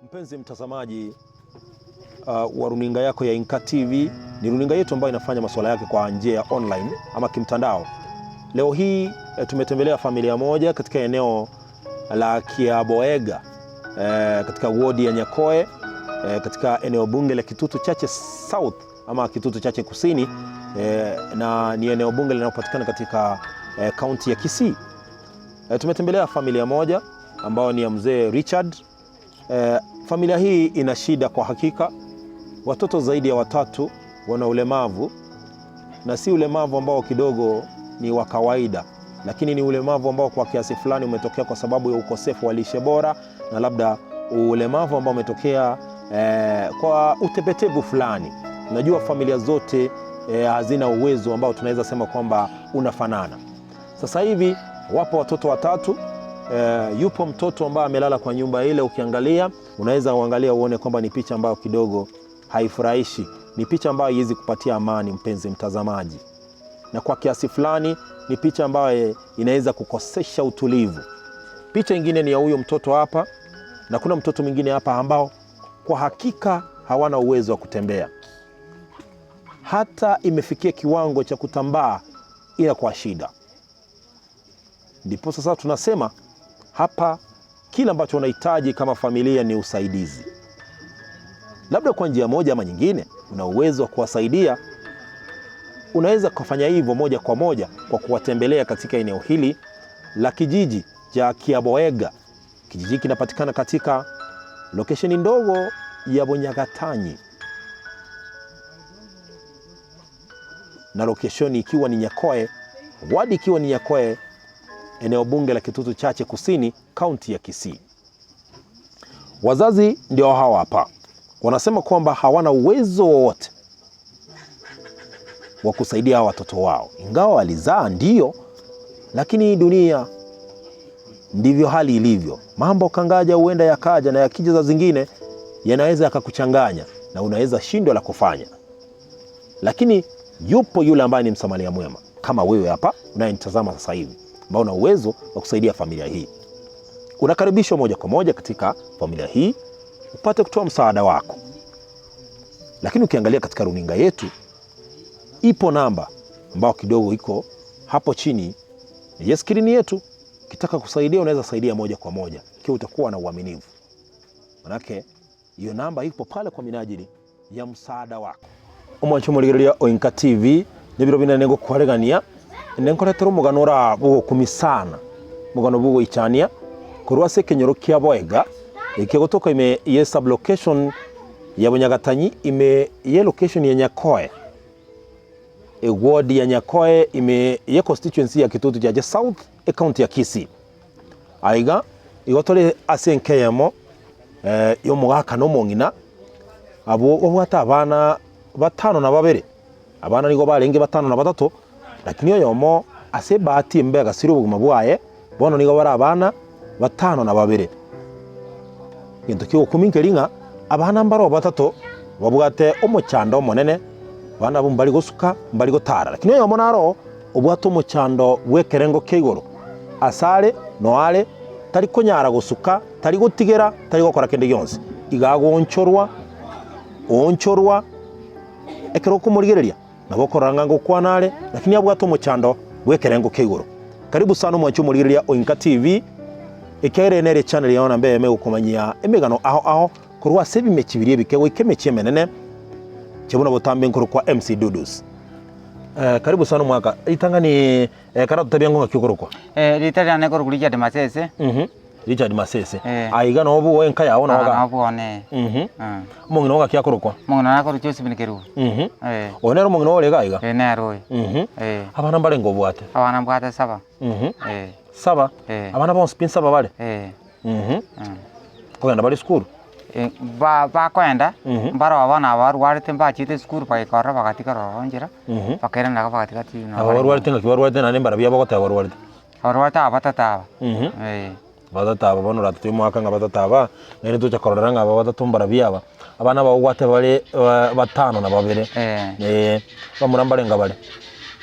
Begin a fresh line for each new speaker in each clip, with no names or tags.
Mpenzi mtazamaji uh, wa runinga yako ya Inka TV, ni runinga yetu ambayo inafanya masuala yake kwa njia ya online ama kimtandao. Leo hii eh, tumetembelea familia moja katika eneo la Kiaboega eh, katika wodi ya Nyakoe eh, katika eneo bunge la Kitutu Chache South ama Kitutu Chache Kusini eh, na ni eneo bunge linalopatikana katika eh, kaunti ya Kisii. Eh, tumetembelea familia moja ambayo ni ya mzee Richard. Eh, familia hii ina shida kwa hakika. Watoto zaidi ya watatu wana ulemavu na si ulemavu ambao kidogo ni wa kawaida, lakini ni ulemavu ambao kwa kiasi fulani umetokea kwa sababu ya ukosefu wa lishe bora na labda ulemavu ambao umetokea eh, kwa utepetevu fulani. Unajua familia zote eh, hazina uwezo ambao tunaweza sema kwamba unafanana. Sasa hivi wapo watoto watatu e, yupo mtoto ambaye amelala kwa nyumba ile. Ukiangalia unaweza uangalia uone kwamba ni picha ambayo kidogo haifurahishi, ni picha ambayo haiwezi kupatia amani mpenzi mtazamaji, na kwa kiasi fulani ni picha ambayo inaweza kukosesha utulivu. Picha ingine ni ya huyo mtoto hapa, na kuna mtoto mwingine hapa ambao kwa hakika hawana uwezo wa kutembea, hata imefikia kiwango cha kutambaa ila kwa shida. Ndipo sasa tunasema hapa kila ambacho unahitaji kama familia ni usaidizi, labda kwa njia moja ama nyingine, una uwezo wa kuwasaidia. Unaweza kufanya hivyo moja kwa moja kwa kuwatembelea katika eneo hili la kijiji cha Kiaboega. Kijiji kinapatikana katika lokesheni ndogo ya Bonyagatanyi na lokesheni ikiwa ni Nyakoe, wadi ikiwa ni Nyakoe, eneo bunge la Kitutu Chache Kusini, kaunti ya Kisii. Wazazi ndio hawa hapa, wanasema kwamba hawana uwezo wowote wa kusaidia hawa watoto wao, ingawa walizaa ndio, lakini dunia ndivyo hali ilivyo. Mambo kangaja huenda yakaja na yakija za zingine yanaweza yakakuchanganya na unaweza shindwa la kufanya, lakini yupo yule ambaye ni msamaria mwema kama wewe hapa unayenitazama sasa hivi, ambao una uwezo wa kusaidia familia hii. Unakaribishwa moja kwa moja katika familia hii upate kutoa msaada wako. Lakini ukiangalia katika runinga yetu ipo namba ambayo kidogo iko hapo chini ya skrini yetu. Ukitaka kusaidia unaweza saidia moja kwa moja ikiwa utakuwa na uaminifu, manake hiyo namba ipo pale kwa minajili ya msaada wako. Omwancho omorigereria o Inka TV nebiro binde nengokwaregania nenkoretera omogano ora bogokumi sana omogano bogoichania korwa ase ekenyoro kia Boega eke gotoka ime ye sublocation ya Bonyagatanyi ime ye location ya Nyakoe eward ya Nyakoe ime ye constituency ya Kitutu Chache South ecounty ya Kisii. Aiga igo tore ase enka eyemo eh, y'omogaka na omong'ina abwo babwate abana batano na babere. Abana nigo barenge batano na batato, lakini oyomo ase ebahati embe agasira obogima bwaye, bono nigo bare abana batano na babere. Egento ki'ogokumia nkeri ng'a abana mbaro batato babwate omochando omonene, abana abwo mbari gosuka, mbari gotara, lakini oyomo naro obwate omochando bw'ekerengo kia igoro, asare noare, tari konyara gosuka, tari gotigera, tari gokora kende gionsi, iga agoonchorwa, oonchorwa, ekero okomorigereria nabo okorora ng'a ngokwana are, lakini abwate omochando bw'ekerengo kia igoro. Karibu sana omwanchi omorigereria o Inka TV, ekiagera eye nere echannel yao namba eyemo egokomanyia emegano ao ao korwa ase ebimechi biria ebike goika emechie emenene, inche buna botambe nkorokwa MC Dudus. Eh, karibu sana omwaka, ritang'ani eh, karatotebia ng'o ng'aki okorokwa?
Eh, rita riane korokwa Richard Masese.
Mhm. Richard Masese.
Eh.
Aiga noo obuo enka yao noo
Ah,
iga.
noo bwone.
Mhm.
Mm.
Omong'ina oo ng'aki akorokwa?
Omong'ina one akorokwa Josephine Kerubo.
Mhm.
Eh.
Oyo nere omong'ina ore iga iga?
Eh, nere oyo.
Mhm.
Eh.
Abana mbarenge obwate?
Abana mbwate saba.
Mhm.
Eh.
Saba?
Eh.
Abana bonsi pi nsaba bare?
Eh.
Mhm.
Mm.
Kogenda bare esukuru?
Eh, ba- bakoenda,
Mhm.
mbaroo bono aba barwarete mbachete esukuru bagaika ororo bagatiga ororo nchera,
Mhm.
bakairana nabo bagatiga ti
Aba barwarete ng'aki barwarete naende mbarabwo abagoteba barwarete?
Abarwarete aba batato aba.
Mhm.
Eh.
Batato aba bono oratotebie omwaka ng'a batato aba, naende tocha korora ng'a aba batato mbarabwo aba, abana aba obwate bare batano na babere,
Eh.
eh, bamura mbarenge bare?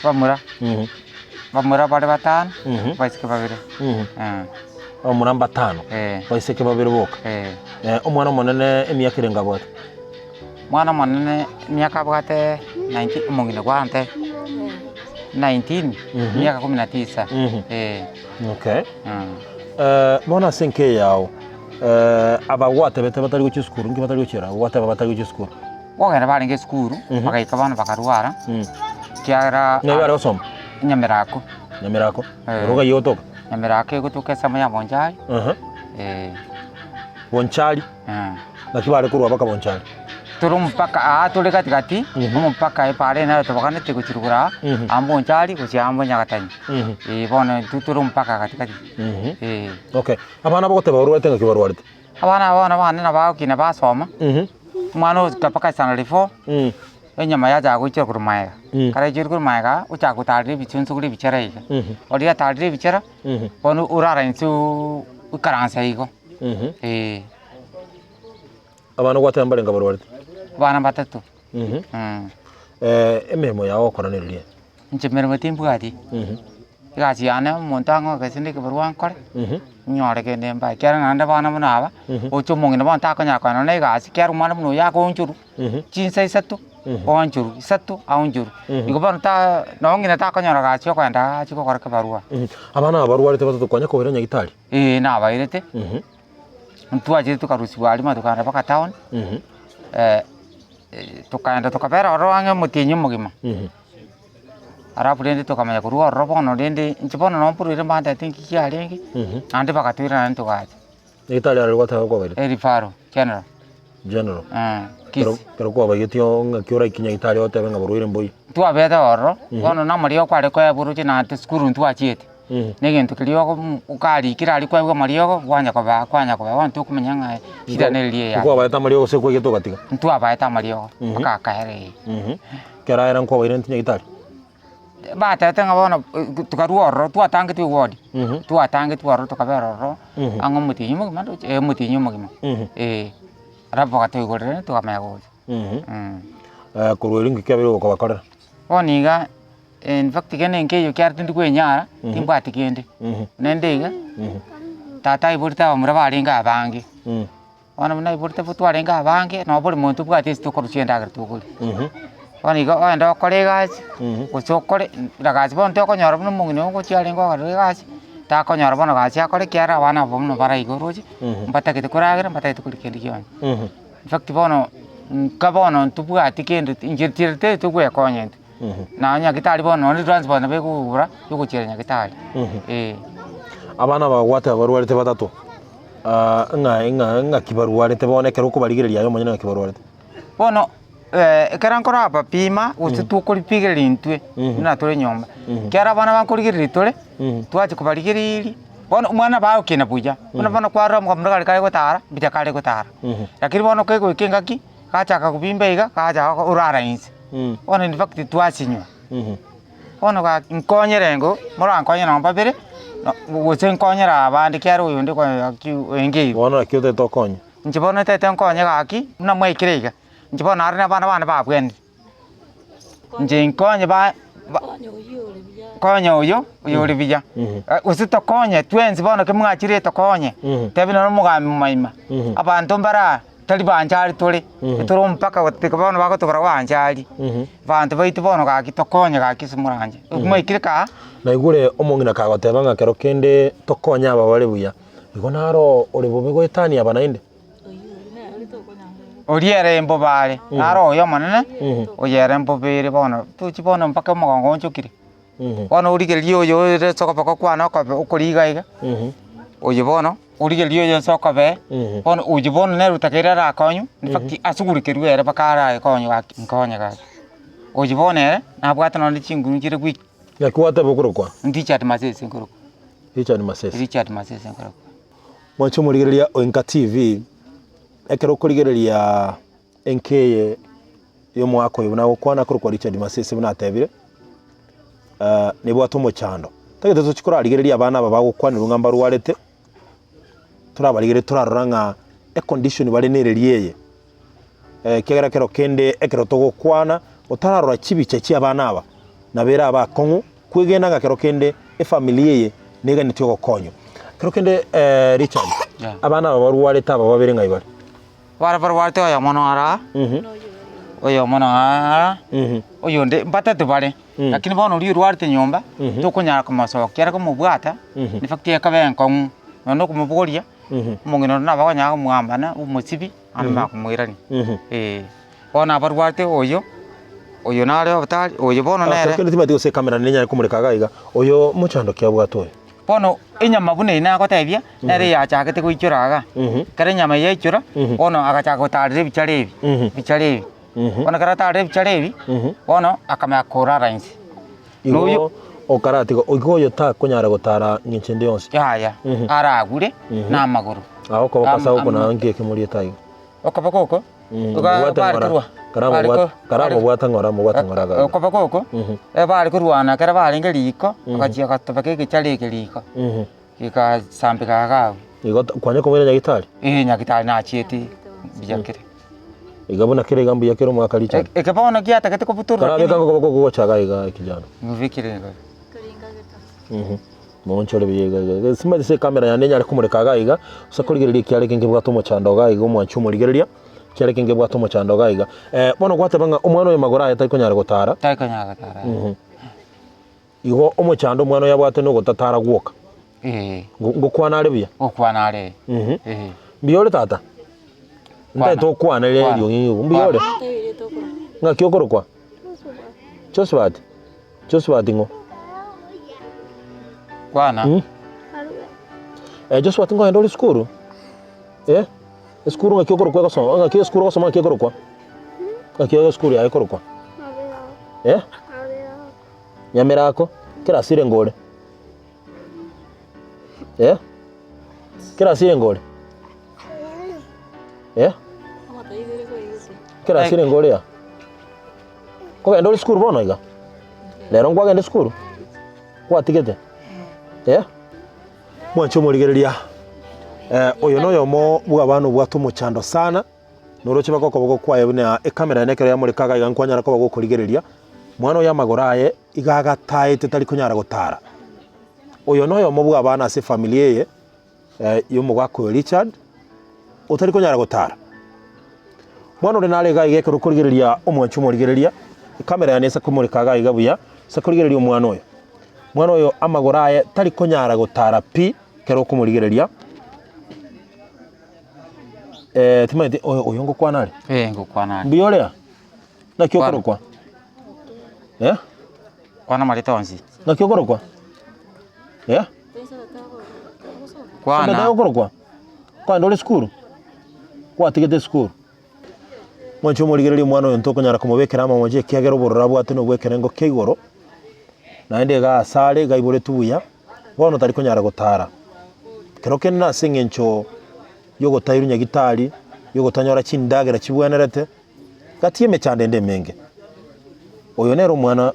Bamura,
Mhm.
bamura bare batano,
Mhm.
abaiseke babere.
Mhm.
Eh.
Abamura mbatano,
Eh.
baiseke babere boka.
Eh.
Eh, omwana omonene emiaka erenga abwate?
Omwana omonene emiaka abwate 19 omong'ina gwante 19
Mhm.
emiaka kumi na tisa
Mhm.
eh.
Okay.
Mm.
Eh, bono ase enka eye yao, eh, aba gwatebete batari gochia esukuru, nki batari gochiera? Gwateba batari gochia esukuru.
Kogenda barenge esukuru,
Mhm.
bagaika bono bakarwara,
Mm.
ekiagera
Ng'ai bare gosoma?
Nyamerako.
Nyamerako.
Eh.
Oroga eyio otoka?
Nyamerako egotoka ensemo ya Bonchari.
Aha.
Eh.
Bonchari?
Eh.
Naki bare korwa baka Bonchari?
Tore omopaka aa tore gatigati,
Mhm.
omopaka epara eye nero tobaganete gochia rogoro aa,
Mhm.
aa Bonchari gochia aa Nyagatani.
Mhm.
Eh, bono intwe tore omopaka gatigati.
Mhm.
Eh.
Okay. Abana bagoteba barwarete ng'aki barwarete?
Abana aba bono bane nabo bagokina basoma,
Mhm.
omwana oika mpaka standard four,
Mm.
enyama yachaka goichora korwa magega,
Mm.
ekero aichorire korwa magega, ochaka gotarera ebichunsu korwa ebichera iga.
Mhm.
Oria atarire ebichera,
Mhm.
bono orara inse ooo oikaransa igo,
Mhm.
eh.
Abana gwateba mbarenge abarwarete?
Abana batato,
Mhm.
mm.
Emeremo yao ogokora neriria?
Inche emeremo timbwati,
Mhm.
egasi yane omonto ang'oke ase ekebarua nkore,
Mhm.
nyore kende mbae, ekiagera naende abana buna aba,
Mhm.
oche omong'ina bono takonyara kogenda nonya na egasi ekiagera omwana buna oyio agoonchorwa,
Mhm.
chinsa isato,
Mhm.
oonchorwa, isato aonchorwa.
Mhm.
Igo bono ta nonye ng'ina takonyora gasi okogenda achie gokora ekebarua.
Mhm. Abana aba barwarete batato kwanya kobaira nyagitari?
Eeh nabairete,
Mhm.
ntwachire tokarusiwa aria mambia tokagenda mpaka town,
Mhm.
tokaenda tokabera ororo ang'e omotienyi omogima.
Mhm.
Alafu rende tokamanya korwa ororo bono rende inche bono nabo mporwire mbantete nki kiarenge, naende bagatoira naende togacha.
Nyagetari aroro gwateba kwabaire?
Erifaro general.
General.
Eh,
Kero
Kisii.
kero kwabaigetie oo ng'aki oraike nyagetari otebe ng'a borwaire mboiyo.
Twabete ororo, bono na amariogo kware koebwa roche naende esukuru ntwachiete. Na egento keria ogo okarikire aria kwaigwa amariogo kwanya koba kwanya koba bono tokomanya ng'a shida neriria eyaye.
Nkwabaete amariogo gose kwaigete ogatiga?
Ntwabaete amariogo mpaka akaera eh.
Ekero aera nkwabairente nyagetari?
Batebete ng'a bono tokarua ororo twatangetwe eward, twatangetwe ororo tokabera ororo, ang'e omotienyi omogima ndoche eh omotienyi omogima, eh. Alafu bagatoigorera tokamanya gocha.
Korwa erio nki kiabeire okobakorera?
Bono iga in fact kende nkeiyo kiare tindi kwenyara, timbwati kende, naende iga, tata aiborete abamura barenge abange. Bono buna aiborete bo twarenge abange, nabo bori monto obwate ase tokorusia endagera tokoria. Bono igo ogende okore egasi, gose okore na gasi bono tokonyora buna omong'ina oyo ngochia arenge okorora egasi, takonyora bono gasi akore ekiagera abana aba buna bare iga oroche, mbatagete koragera, mbatagete koria kende gionsi. In fact bono, nka bono ntobwati kende inche tiri tari togwekonya intwe, na nyagetari bono nonye transport nabo ekogokora, yogochiera nyagetari, eh.
Abana aba gwateba barwarete batato. Ng'a ng'a ng'aki barwarete bono ekero okobarigereria aye omonyene ng'aki barwarete?
Bono ekero nkorabapima gose tokoripigereria intwe buna tore nyomba, ekiagera abana bankorigereria tore, twachia kobarigereria, bono omwana bagokina buya, buna bono kwarora omogambi kare kare gotara, mbuya kare gotara. Lakini bono kegoika engaki, gachaka kobimba iga, gachaka orara inse, bono in fact twasinywa. Bono gaki nkonyere nigo, morankonye nonye babere, gose nkonyere abande ekiagera oyonde gaki oenge igo.
Bono naki otagete okonye?
Inche bono ntagete nkonye gaki, buna mwaikire iga, inche bono naro na abana bane babwenire, inche nkonye ba ba konya oyo, oyore buya, gose tokonye twensi bono ekero mwachire tokonye, tebi nonye omogambi moima, abanto mbare aa. Tari banchari tore, tore omopaka gotika bono bagotobora gwanchari, abanto baito bono gaki tokonye gaki ase moranche, mwaikire kaa.
Naigure omong'ina kagoteba ng'a kero kende tokonye aba bare buya, igo naro ore bobe goetania aba naende.
Oria ere mbobe are, naro oyo omonene, oyo ere mbobe ere bono, tochi bono mpaka omogongo oonchokire. Bono origererie oyo ore ase okoboko kwane okobe okoriga iga, oyo bono. Origererie oyo ase okobee, bono oyio bono nere otakeire arakonywe, in fact asugurikerwe ere mpaka arakonywe gaki, nkonye gaki. Oyio bono ere, nabwate nonye chinguru chire weak.
Naki gwateba okorokwa?
Richard Masese nkorokwa.
Richard Masese.
Richard Masese nkorokwa.
Mwanche omorigereria o Enka TV, ekero okorigereria enka eye y'omwaka oyo buna agokwana akorokwa Richard Masese buna atebire, nebwate omochando. Tagete tochi korarigereria abana aba bagokwanerwa ng'a mbarwarete, torabarigererie torarora ng'a econdition bare nereri eye, ekiagera ekero kende ekero togokwana, otararora chibicha chia abana aba, nabo erabe akong'u kwegena ng'a kero kende efamiri eye neganetie ogokonywa. Kero kende eh, Richard,
Yeah.
abana aba barwarete aba babere ng'ai bare?
Bare barwarete oyomo noro aa,
Mhm.
oyomo noro aa,
Mhm.
oyonde mbatato bare,
Mm.
lakini bono oria orwarete nyomba,
Mhm.
tokonyara komosokia ere komobwata,
Mhm.
in fact ekaba enkong'u, nonya na okomobogoria,
Mhm.
omong'ina oria nabo okonyara komoambana omosibi, naende omanye komoirania,
Mhm.
eh. Bono abarwate oyo, oyo nare otari, oyo bono
Ah,
nere.
kero timanyeti gose ekamera nenyare komoreka iga iga, oyo mochando ki abwate oyo?
Bono enyama buna eye nagotebia, nere yachagete goichora iga.
Mhm.
Ekero enyama eye yaichora,
Mhm.
bono agachaka gotarera ebichara ebi,
Mhm.
ebichara ebi.
Mhm.
Bono ekero atarire ebichara ebi,
Mhm.
bono akamanya korara inse.
Igo
Noyo-
okaratiga igo oyo takonyara gotara ng'encho ende yonsi.
Yaya,
Mhm.
aragure
Mhm.
na amagoro.
Ago okoboko
Am-
ase agokuna
am-
nki ekemoriete aiga.
Okoboko oko,
Mm,
iga
mobwate
bare
ng'ora.
korwa,
Kara
bare
mobwate-
ko-
kara
bare-
mobwate ng'ora, mobwate ng'ora agaga.
Okoboko oko,
Mhm.
eh, bare korwana ekero barenge riko,
Mhm.
agachia agatobeka egechara eke riko,
Mhm.
gegasambeka iga abwo.
Igo ta- kwanya komoira nyagitari?
Eh, nyagitari nachiete mbuya kere.
Iga buna kere iga mbuya kere omwaka Richard.
Eke bono giatagete kobutorwa
Karabeka ngokoboko gocha iga iga ekijana.
Mobekire iga.
Mhm. Moonchore buya iga iga iga. Simanyeti ase ekamera yane enyare komoreka iga iga, ase korigereria ekiara eke nkebwate omochando iga iga omwanchi omorigereria, ekiara eke nkebwate omochando iga iga. Bono gwateba ng'a omwana oyo magoro aye tari konyara gotara.
Tari konyara gotara.
Mhm. Igo omochando omwana oyo abwate na ogotatara gwoka.
Ee.
Ngo- Ngokwana are buya?
Gokwana are.
Mhm.
Ee.
Mbuya ore tata? Ntaete okwane
Kwana.
eriogi igo. Mbuya ore? Ng'aki okorokwa? Josephat. Josephat ng'o?
Kwana.
Mm? Eh, Josephat ngoenda ore sukuru? Eh? Esukuru ng'aki okorokwa egosoma? Ng'aki esukuru ogosoma ng'aki ekorokwa? Ng'aki esukuru yaye ekorokwa? Eh? Nyamerako, kerasi ere ngore? Eh? Kerasi ere ngore? Eh? Kerasi ere ngore ya? Kogenda ore sukuru bono iga? Rero nkwagenda esukuru? Gwatigete? Eh? Mwanche omorigereria, eh, oyo noyomo bw'abana obwate omochando sana, Noroche baka okoboko kwaye buna ekamera yane ekero yamoreka iga iga nkwanyara koba gokorigereria, mwana oyo amagoro aye iga agataete tari konyara gotara. Oyo noyomo bw'abana ase efamiri eye y'omogaka oyo Richard, otari konyara gotara. Mwana ore nare iga iga ekero okorigereria omwanchi omorigereria, ekamera yane ase komoreka iga iga buya, ase korigereria omwana oyo. Mwana oyo amagoro aye tari konyara gotara pi, ekero okomorigereria. Eh, timanyeti oyo oyo ngokwana are?
Eh, ngokwana are.
Mbuya ore aa? Naki
Kwana.
okorokwa? Eh?
Kwana amareta onsi.
Naki okorokwa? Eh?
Kwana.
Tata okorokwa? Kwagenda ore sukuru? Kwatigete esukuru? Mwanche omorigererie omwana oyo ntokonyara komobekera amamocho ekiagera obororo abwate na obwekerengo kia igoro, naende iga asare iga aiboretwe buya, bono tari konyara gotara. Kero kende nase eng'encho yogotairwa nyagitari, yogotanyora chindagera chibwenerete, gati y'emechando ende emenge. Oyo nere omwana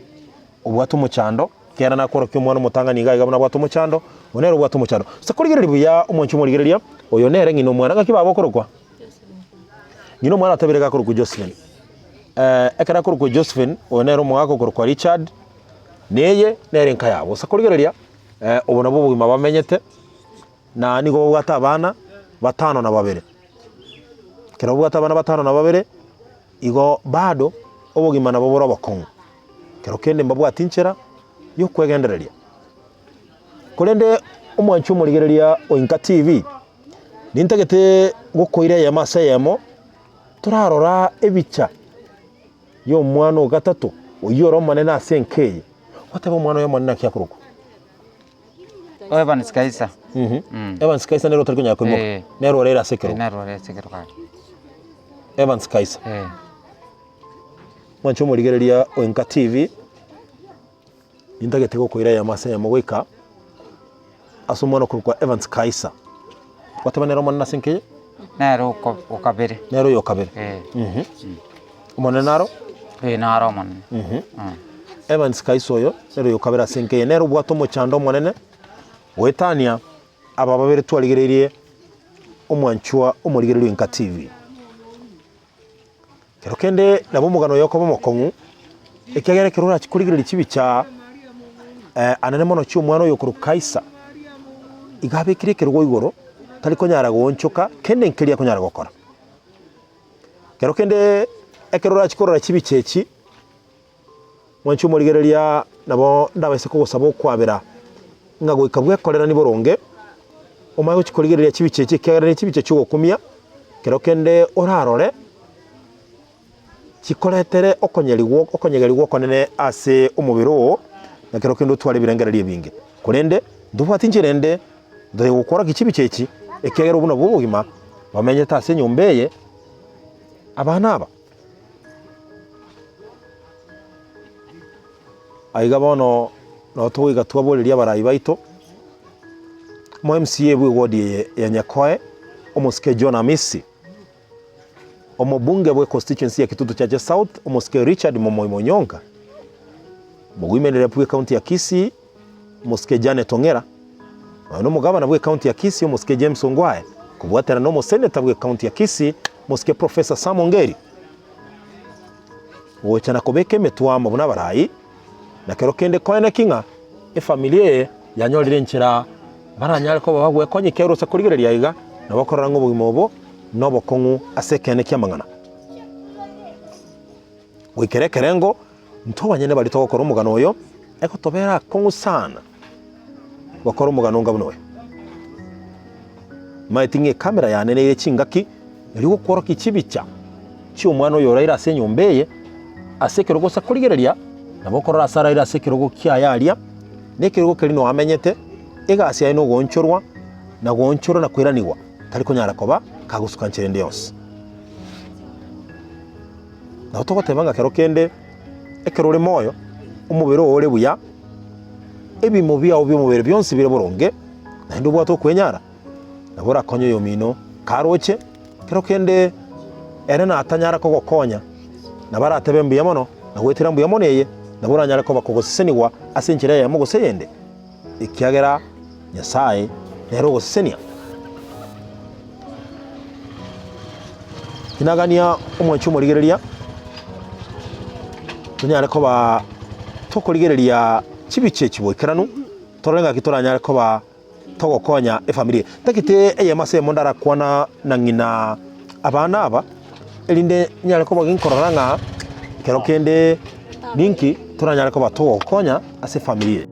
obwate omochando, ekiagera nakorokia omwana omotang'ani iga iga buna abwate omochando, oyo nere obwate omochando. Ase korigereria buya omwanchi omorigereria, oyo nere ng'ina omwana, ng'aki baba okorokwa? Ng'ina omwana atabire iga akorokwa Josephine. Ekero akorokwa Josephine, oyo nere omogaka okorokwa Richard, neye nere enka yabo. Ase korigereria, obo nabwo obogima bamenyete, na nigo babwate abana batano na babere. Ekero babwate abana batano na babere, igo bado obogima nabo bore obokong'u. Kero kende mbabwati inchera yokwegendereria. Korende omwanchi omorigereria o Inka TV, nintagete gokoira eyemo ase eyemo, torarora ebicha y'omwana o gatato, oyio ore omonene ase enka eye. Goteba omwana oyo omonene naki akorokwa?
Evans Kaisa.
Mhm.
Mm.
Evans Kaisa nere otari konyara koimoka.
Eh.
Nere orere ase ekerogo.
Nere ore ase ekerogo aria.
Evans Kaisa.
Eh.
Mwanche omorigereria o Inka TV, nintagete gokoira eyemo ase eyemo goika ase omwana okorokwa Evans Kaisa. Gwateba nere omonene ase enka eye?
Nere oko okabere.
Nere oyo okabere.
Eh.
Mhm. Omonene naro?
Eh, naro omonene.
Mhm.
Mm.
Evans Kaisa oyo nere oyo okabere ase enka eye, nere obwate omochando omonene goetania aba babere twarigereirie omwanchwa omorigereria o Inka TV. Kero kende nabo omogano oyo okoba omokong'u, ekiagera ekero orachie korigereria chibicha anene mono chia omwana oyo okorokwa Kaisa. Iga abekire ekerogo igoro, tari konyara goonchoka kende nkeria akonyara gokora. Kero kende ekero orachie korora chibicha echi, mwanche omorigereria nabo ndabaise kogosaba okwabera ng'a goika bwekorerani boronge, omanye gochia korigereria chibicha echi ekiagera ne chibicha chiogokumia, kero kende orarore. Chikoretere okonyerigwa okonyegerigwa okonene ase omobere oo, na kero kende otware ebirengererio ebinge. Korende ntobwati inchera ende ntoye gokworokia chibicha echi, ekiagera obwo nabwo obogima bamenyete ase enyomba eye abana aba. Aiga bono nabo togoika twaboreria abarai baito, omo MCA bwe ward eye ya Nyakoe, omosike John Amisi. Omobunge bwe constituency ya Kitutu Chache South, omosike Richard Momoi Monyonka, Omogoimenere bwe county ya Kisii, omosike Janet Ong'era, nonya nomogabana bwe county ya Kisii, omosike James Ongwae, kobwatana na omoseneta bwe county ya Kisii, omosike Professor Sam Ongeri, gocha na kobeka emetwe amo buna abarai, na kero kende koeneki ng'a efamiri eye yanyorire enchera baranyare koba bagwekonya ekiagera ase korigereria aiga nabo okorora ng'a obogima obo nobokong'u ase ekeene ki'amang'ana. Goikera ekerengo, intwe abanyene baria togokora omogano oyo, egotobera akong'u sana gokora omogano onga buna oyo. Maeti ng'a ekamera yane nere chingaki erio gokworokia chibicha chi'omwana oyo oraire ase enyomba eye, ase ekerogo ase korigereria, nabo okorora ase araire ase ekerogo kiaye aria, na ekerogo keria noo amenyete, egasi yaye nogoonchorwa, na goonchorwa na koiranigwa, tari konyara koba kagosuka nchera ende yonsi. Nabo togoteba ng'a kero kende, ekero ore moyo, omobere oo ore buya, ebimo biao bi'omobere bionsi bire boronge, naende obwate okwenyara, nabo orakonye oyomino karoche, kero kende ere natanyara kogokonya, nabo aratebe mbuya mono, na goetera mbuya mono eye, nabo oranyare koba kogosesenigwa ase enchera eyemo gose eyende, ekiagera Nyasae nere ogosesenia. Tinagania omwanchi omorigereria, tonyare koba tokorigereria chibicha echi boikeranu, torore ng'aki toranyare koba togokonya efamiri eye. Ntagete eyemo ase eyemo ndarakwana na ng'ina abana aba, erinde nyare koba ginkorora ng'a ekero kende ninki toranyare koba togokonya ase efamiri eye.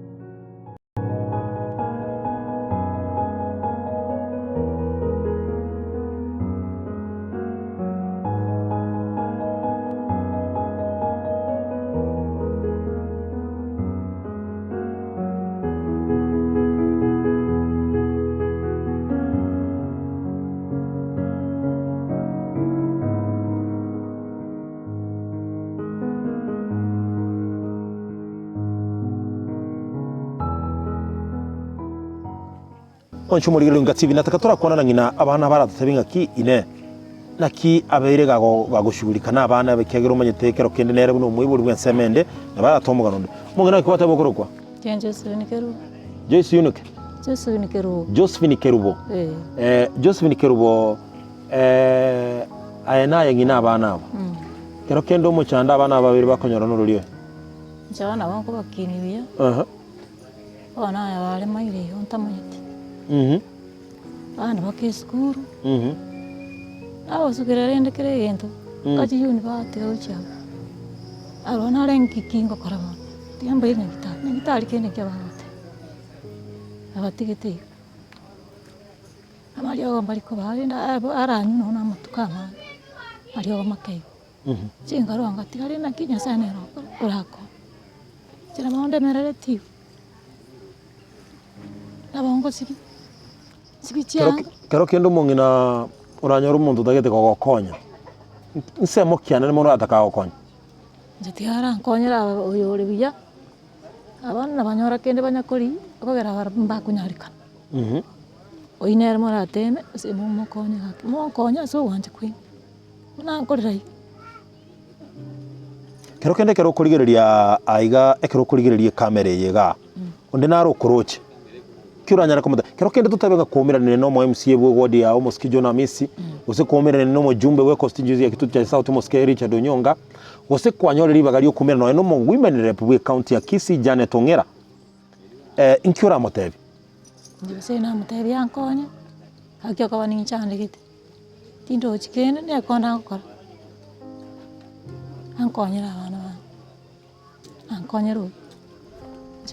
Onche omorigereria ngati ebi, nataka torakwana na ng'ina abana baratotebi ng'aki, Inee, naki abeire gagoshughulika nabana abe ekiagera omanyete ekero kende nere buna omoibori bw'ensemo ende, nabo aratoe omogano onde. Omong'ina naki gwateba okorokwa?
Josephine Kerubo.
Joyce Yunuke?
Josephine Kerubo.
Josephine Kerubo.
Eh.
Eh, Josephine Kerubo, eh, aye naye ng'ina abana aba. Kero kende omochando abana aba babere bakonyora norori oyo?
Inche abana aba nkobakinia buya.
Aha.
Bono aya bare mairo igo ntamanyeti.
Mhm.
Abana bake esukuru.
Mhm.
Nagosukera rende kera egento,
Mm.
mpaka chiyunivasiti gochia abwo. Aroro narenge ki ngokora bono, tiga mbaire nyagetari, nyagetari kende nki abagoteba, nabatigete igo. Amariogo mbari kobaa rende aranywe nonya na amatuko amange, amariogo make igo. Chinkarwa ngatiga rende naki Nyasaye nere orakore. Inche nabo ndemerereti igo, nabo ngosibia, nsibie chianga.
Kero kende omong'ina oranyore omonto otagete kogokonya, nsemo ki anene mono oratake agokonye?
Inche tiga arankonyere aba oyo ore buya, abana nabanyora kende banya koria, okogera barabwo mbakonyarekana. Oyio nere morateme ase momokonye gaki, monkonye ase ogwancha kwaino. Buna nkorera iga.
Kero kende ekero okorigereria aiga ekero okorigereria ekamera eye igaa, onde naro okoroche, ki oranyare komotebia? Kero kende totabe ng'a kwaumeranire na omo MCA bwe ward yago omosike John Amisi, gose kwaumeranire na omojumbe bwe constituency ya Kitutu Chache South omosike Richard Onyonga, gose kwanyore ribaga ria okoumerana nonya na omo women rep bwe county ya Kisii Janet Ong'era, inki oramotebie?
Inche gose namotebia ankonye, gaki okoba ninchandegete, tindochi kende nekonda ngokora, ankonyere abana bane, ankonyere oyo.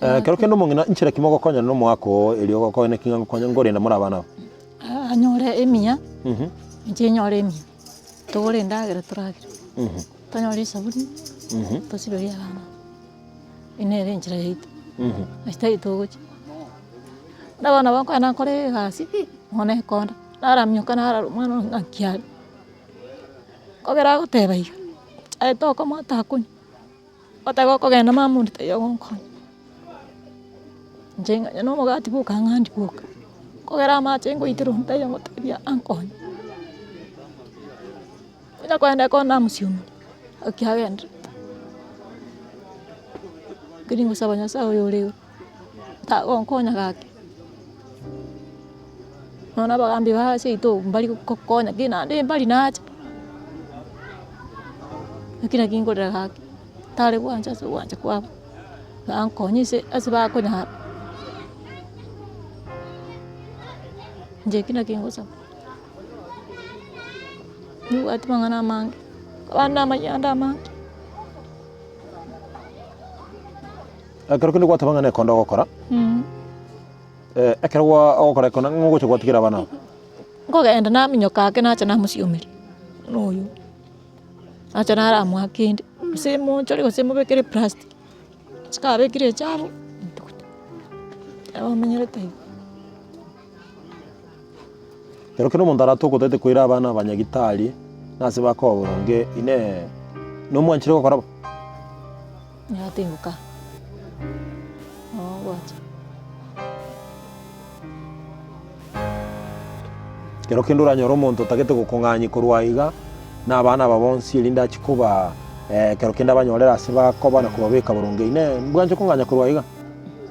Ekero kende omong'ina inchera ki mogokonyana na omogaka oo erio ogokonya naki ng'a ngokonya ngorenda more abana aba?
Anyore emiya, inche nyore emiya, togore endagera toragere, tonyore esabuni, tosiberie abana. Eyio nere enchera yaito, ase tari togochia. Buna bono nabo nkoenda nkore egasi, bono ekonda, naraminyoka narora omwana one ng'aki are, kogera agoteba iga, aye tokomoa takonywa, oteba okogenda mama onde taiyo ogonkonya. Inche ng'a onye na omogati bwoka ng'andi bwoka, kogera amache ngoitera onde taiyo ngotebia ankonye. Onye kogenda ekero namosiomeria, gaki agenderete. Lakini ngosaba Nyasaye oyore igoro, tagonkonya gaki. Nonya abagambi ba seito mbari gokonya ki naende mbari nacha, naki naki nkorera gaki, tare gwancha ase ogwancha kwabo, bankonye ase ase bakonyara. Inche eki naki ngosaba. Nibwate amang'ana amange, abande namayanda amange.
Ekero kende gwateba ng'a nekonda ogokora, ekero gwa ogokora ekona ng'o ogocha gwatigera abana aba?
Nkogenda naminyoka ake nacha namosiomeria, buna oyo, nacha naramoa kende, gose moonchore gose mobekere eplastic, chikabekire echabo, ntuguta, abamenyerete igo.
Ekero kera omonto aratoke otagete koira abana abanyagitari, na ase bakoba boronge, inee, nomwanchire gokora bo?
Nigo tingoka, nabo ngwacha.
Ekero kende oranyore omonto otagete gokong'anyia korwa aiga, na abana aba bonsi erinde achie kobaa ekero kende abanyorere ase bakoba na kobabeka boronge, inee, mbwanche kong'anya korwa aiga?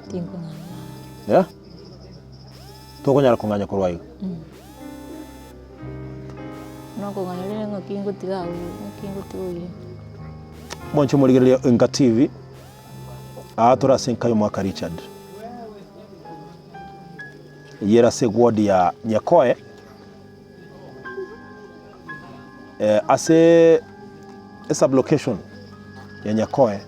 Tinkong'anya.
Eh? Tokonyara kong'anya korwa aiga.
Nokong'anya rende ng'aki ngotiga abwo, ng'aki ngotiga oyo.
Mwanche morigereria Enka TV, aa tore ase enka y'omwaka Richard. Eyio ere ase ward ya Nyakoe, eh, ase esublocation ya Nyakoe,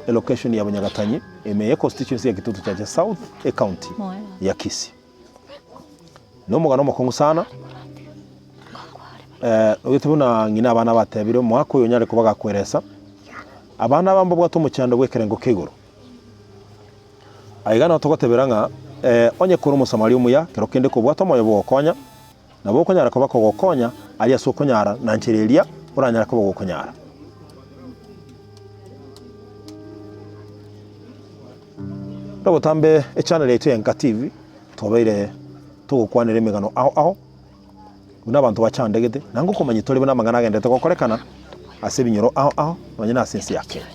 elocation ya Bunyagatanyi, ime ye constituency ya Kitutu Chache South, ecounty ya Kisii. Nomogano omokong'u sana, eh, ogete buna ng'ina abana batebire omwaka oyo onyare koba gakweresa, abana aba mbabwate omochando bw'ekerengo kia igoro. Aiga nabo togotebera ng'a eh, onye kore omosamaria omuya, kero kende kobwate omoyo bw'ogokonya, nabo okonyara koba kogokonya aria ase okonyara na nchera eria oranyare koba gokonyara. Buna botambe echannel yaito ya Enka TV, twabeire togokwanera emegano ao ao, buna abanto bachandegete, na ngokomanya tore buna amang'ana agenderete gokorekana ase ebinyoro ao ao, nonye na ase ense ya Kenya.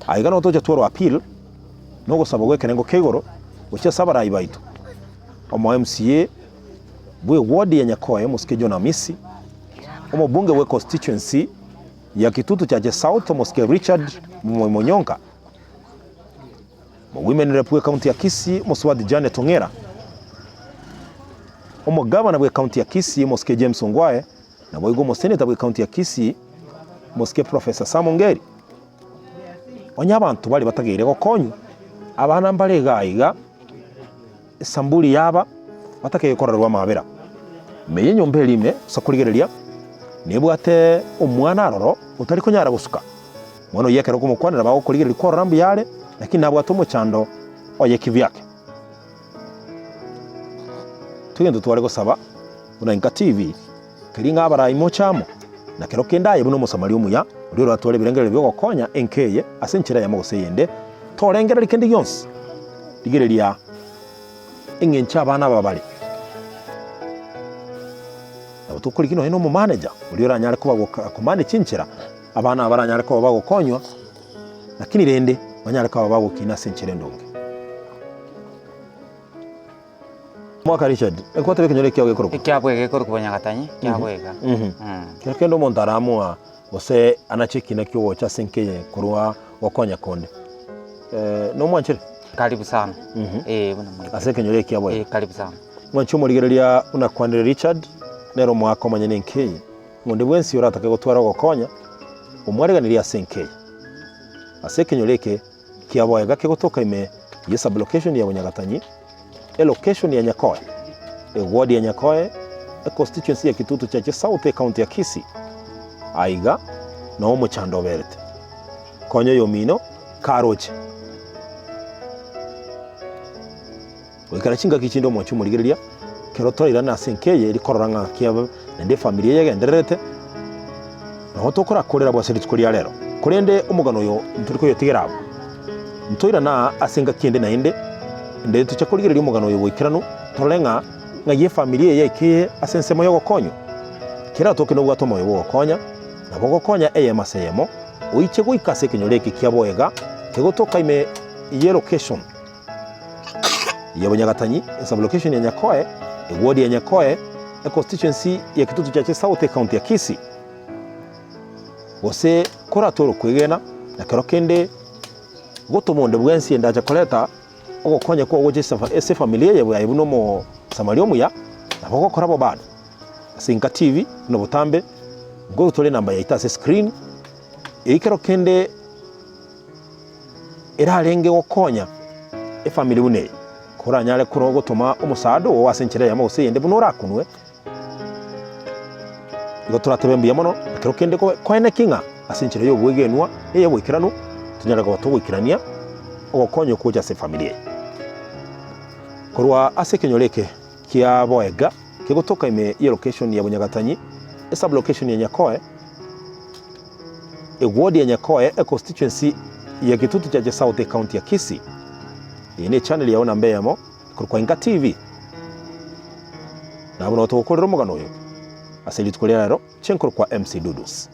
Aiga nabo togocha twarwa appeal, na ogosaba gwa ekerengo kia igoro, gochia ase abarai baito, omo MCA bwe eward ya Nyakoe omosike John Amisi, omobunge bwe constituency ya Kitutu Chache South omosike Richard Moi Monyonka, Omowomen rep bw'ecounty ya Kisii Mosubati Janet Ong'era, Omogavana bw'ecounty ya Kisii Omosike James Ongwae, naboigo Omoseneta bw'ecounty ya Kisii Omosike Professor Sam Ongeri. Onye abanto baria batageire gokonywa, abana mbare iga aiga esamburi yaba batakeire kororerwa amabera. Ime y'enyomba eria ime, ase okorigereria, nebwate omwana aroro otari konyara gosuka. Omwana oyio ekero okomokwanera bagokorigereria kwarora mbuya are, lakini nabwate omochando oye kivyake. Togento tware gosaba buna Inka TV, keria ng'a abarai moche amo, na kero kende aye buna Omosamaria omuya, oria oratware ebirengererio bi'ogokonya enka eye ase enchera eyemo gose eyende, torengereria kende gionsi. Rigereria eng'encho abana aba bare. Nabo tokorigia nonye na omomanager oria oranyare koba goka komanage chinchera abana aba baranyare koba bagokonywa, lakini rende banyare koba bagokina ase enchera endonge. Mwaka Richard, ekwatebe ekenyoro ekiao gekorokwa?
Ekiabwega gekorokwa Bonyagatanyi, kiabwega.
Kero kende omonto aramoa gose anache ekina kiogocha ase enka eye korwa gokonya konde, nomwanchire?
Karibu sana. Eh, buna mwaikire.
Ase ekenyoro eke kiabo
Eh, karibu sana.
Mwanche omorigereria buna kwanire Richard, nere omoaka omonyene enka eye, ng'a onde bwensi oratake gotwara ogokonya, omwareganirie ase enka eye. Ase ekenyoro eke kiaboega kegotoka ime ye sublocation ya Bonyagatanyi, elocation ya Nyakoe, eward ya Nyakoe, econstituency ya Kitutu Chache South ecounty ya Kisii. Aiga noo omochando oberete. Konya oyomino karoche. Goikera chingaki chinde omochie omorigereria, kero torairane ase enka eye eri korora ng'a naki abe naende efamiri eye egendererete, nabo tokorakorera abwo ase rituko ria rero. Korende omogano oyo ntori koyotigera abwo. Ntoirane aa ase engaki ende naende, ende toche korigereria omogano oyo boikeranu, torore ng'a ng'ai efamiri eye yaikire ase ensemo y'ogokonywa. Keratoke nobwate omoyo bw'ogokonya, nabo ogokonya eyemo ase eyemo, oiche goika ase ekenyoro eke kia Boega, kegotoka ime y'elocation. Ya Bonyagatanyi, esub-location ya Nyakoe, eward ya Nyakoe, econstituency ya Kitutu Chache South, ecounty ya Kisii. Gose koratore okwegena, na kero kende gotoma onde bwensi endache koreta ogokonya kwao gocha ase efamiri eye aye buna omosamaria omuya, nabo ogokora bo bado. Ase Inka TV, buna botambe, nkogotore enamba yaito ase escreen, eyio kero kende. erarenge gokonya efamiri buna eye, koranyare korwa gotoma omosaada oo ase enchera eyemo gose eyende buna orakunwe, igo toratebe mbuya mono, ekero kende koeneki ng'a ase enchera ya obwegenwa na eya oboikeranu, tonyare koba togoikerania ogokonya okwo gocha ase efamiri eye. Korwa ase ekenyoro eke kia Boega, kegotoka ime y'elocation ya Bonyagatanyi, esub-location ya Nyakoe, Eward ya Nyakoe, econstituency ya Kitutu Chache South, ecounty ya Kisii. Eye ne echannel yao namba eyemo ekorokwa Inka TV. Nabo nabo togokorera omogano oyo ase rituko ria rero, inche nkorokwa MC Dudus.